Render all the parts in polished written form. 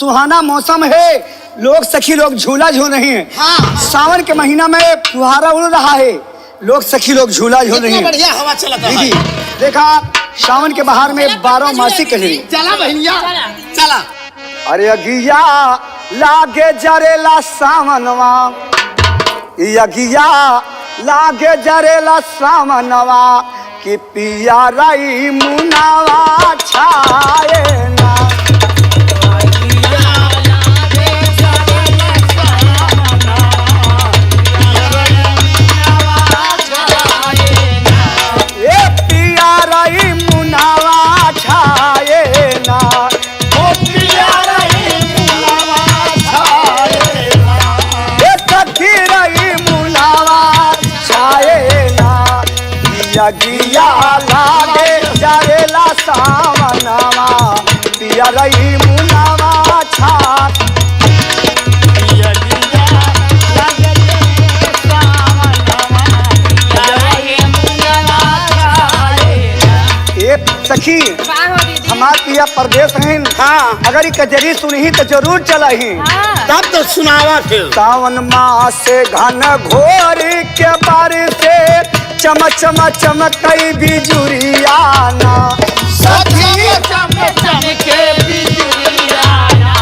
सुहाना मौसम है, लोग सखी लोग झूला झूल रहे हैं। हाँ। सावन के महीना में फुहारा उड़ रहा है, लोग सखी लोग झूला झूल रहे कितना हैं। बढ़िया हवा चलता है। दीदी देखा, सावन के बहार में 12 मासी कजरी। चला बहनिया चला। अरे अगिया लागे जरेला सावनवा, अगिया लागे जरेला सावनवा कि पिया रई मुनावा छाए ना। ए पिया रई मुनावा छाए ना, ओ पिया रई मुनावा छाए ना, ए सखी रई मुनावा छाए ना। पिया गिया लागे जरेला सावनवा, पिया रई मुनावा छा। ए सखी, हमार पिया परदेश हैं। हाँ। अगर ये कजरी सुनही तो जरूर चलही। तब तो सुनावा फिर। सावन मास घन घोर के बारिश से चम चम चमकई बिजुरियाना। सखी चम चम के बिजुरियाना,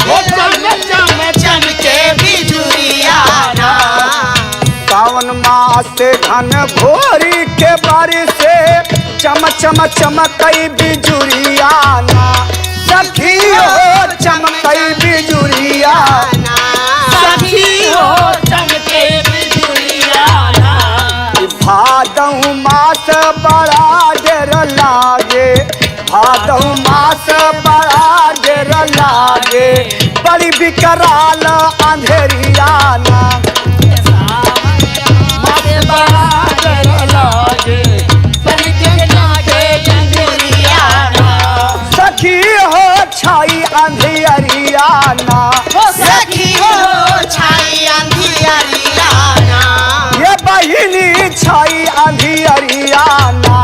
ओ चम चम चम के बिजुरियाना। सावन मास घन घोर के बारिश से चम चम चमकई बिजुरियाना। सखी हो चमकई बिजुरियाना, सखी हो चमके बिजुरियाना। भादहु मास बड़ा डर लागे, भादहु मास बड़ा डर लागे, बड़ी विकराल अंधेरियाना। बड़ा डर लागे, चमके चमके बिजुरियाना। सखी हो छाई अंधेरियाना, सखी हो छाई अंधियारियाना। ये बहिनी छाई अंधेरियाना।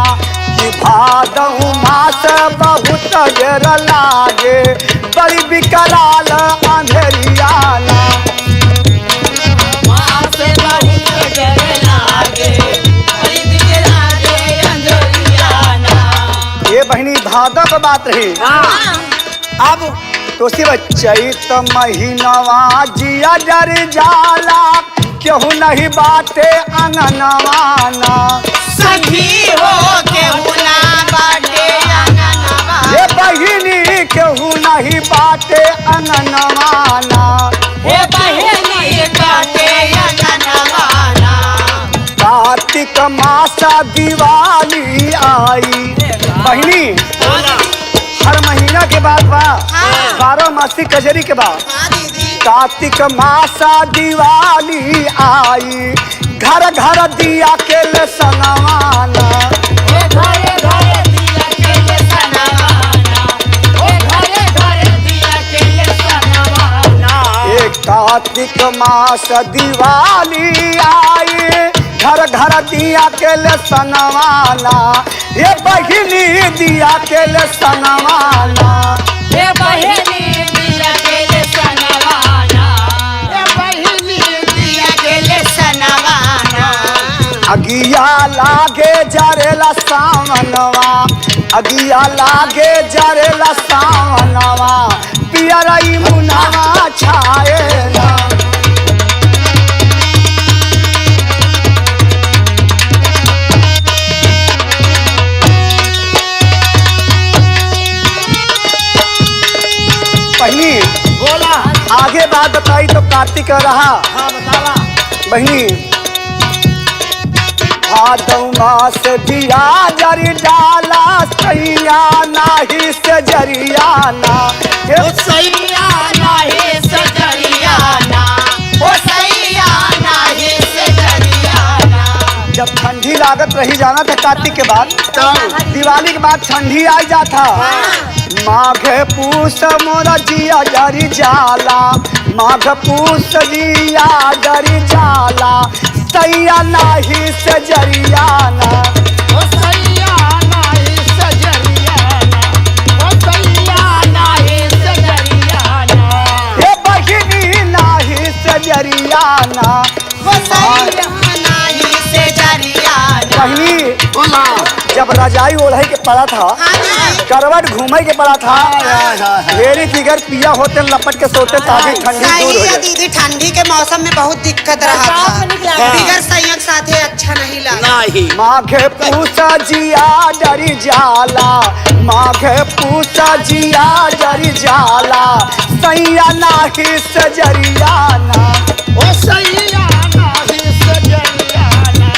कि भादहु मास बहुत डर लागे, बड़ी विकराल अंधेरियाना। मास बहुत डर लागे, बड़ी विकराल अंधियारियाना। ये बहिनी भादव के बात रही। अब तो शिव चैत महीनवा जिया डर जाला, केहू नहीं बाटे अंगनवाना। सखी हो केहू ना बाटे अंगनवा। ये बहिनी केहू नहीं बाटे अंगनवाना। हे बहिनी बाटे अंगनवाना। कार्तिक मासा दिवाली आई। बहिनी हर महीना के बाद बा 12 मासी कजरी के बाद। कार्तिक मासा दिवाली आई, घर घर दिया के ले सनवाना। हे घरे घरे दिया के ले सनवाना। हे घरे घरे दिया के ले सनवाना। एक कार्तिक मास दिवाली आई, घर घर दिया के ले सनवाना। ये बहिनी दिया के ले सनवाना। हे बहिनी दिया के ले सनवाना। हे बहिनी दिया के ले सनवाना। अगिया लागे जरेला सावनवा, अगिया लागे जरेला सावनवा, पियरई मुनावा छाए ना। बहिनी बोला। आगे बात बताई तो कार्तिक रहा। हाँ बतावा। बहिनी भादौ मास दिया जरी डाला, सैया नाही से जरियाना। ओ सैया नाही सजरियाना। ओ सैया नाही सजरियाना। जब ठंडी लागत रही जाना था कार्तिक के बाद, दिवाली के बाद ठंडी आई जाता। माघ पूस मोरा जिया जरी जाला, माघ पूस जिया जरी जाला, सैया नाही से जरियाना। ओ सैया नाही सजरियाना। ओ सैया नाही सजरियाना। जरियाना। नाही से जरियाना। बहिनी जब रजाई ओढ़े के पड़ा था, करवट घूमे के पड़ा था, मेरी फिगर पिया होते लपट के सोते ताकि ठंडी दूर हो जाए। दीदी ठंडी के मौसम में बहुत दिक्कत रहा था, बिगर संयम साथे अच्छा नहीं लगा। माघे पूसा जिया डरी जाला, माघे पूसा जिया डरी जाला, सैया नाही सजरियाना। ओ सैया नाही सजरियाना,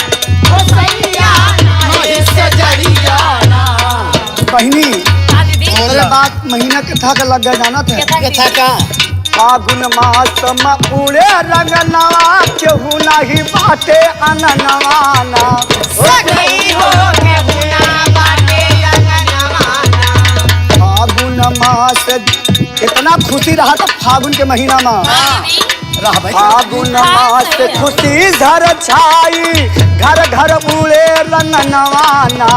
ओ सैया नाही सजरियाना। बहिनी अरे बात महीना के था लग गया जाना थे। फागुन मास में उड़े रंग नवा, केहू नहीं बाटे अननवाना। फागुन मास इतना खुशी रहा था फागुन के महीना में। फागुन मास खुशी झर छाई, घर घर उड़े रंग नवाना।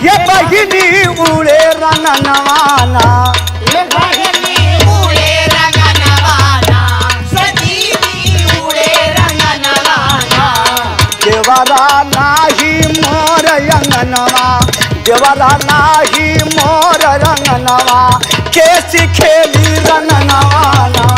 ये बहिनी उड़े रंग नवाना। ये बहिनी उड़े रंग नवाना, सजीवी उड़े रंग नवाना। देवरा नाही मोर अंगनवा, देवरा नाही मोर रंगनवा, केसी खेली रंग नवाना।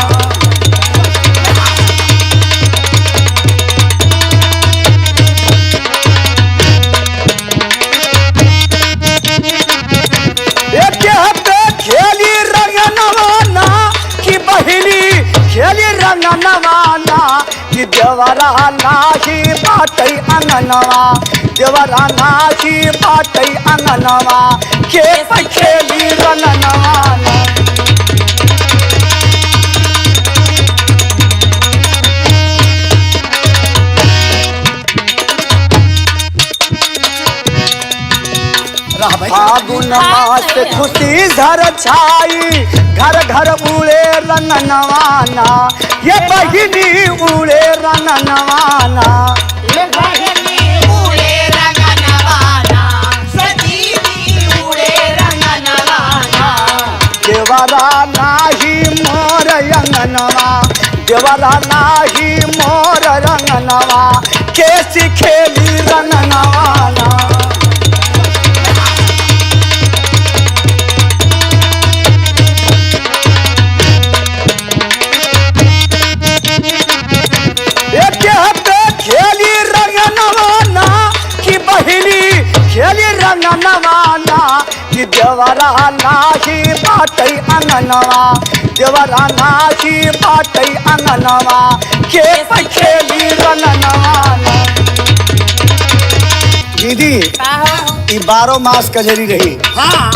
खेली रंग नवाना की बहिनी खेली रंग नवाना, कि देवरा नाही बाटै अंगनवा, देवरा नाही बाटै अंगनवा, के खेली रंग नवाना। फागुन मास खुशी झर छाई, घर घर उड़े रंग नवाना। ये बहिनी उड़े रंग नवाना। ये बहिनी उड़े रंग नवाना, सजीवी उड़े रंग नवाना। देवरा नाही मोर अंगनवा, देवरा नाही मोर रंगनवा, केसी खेली रंग नवाना। खेली रंग नवाना की बहिनी खेली रंग नवाना, कि देवरा नाही बाटै अंगनवा, देवरा नाही बाटै अंगनवा, के खेली रंग नवाना। दीदी ये 12 मास कजरी रही। हाँ।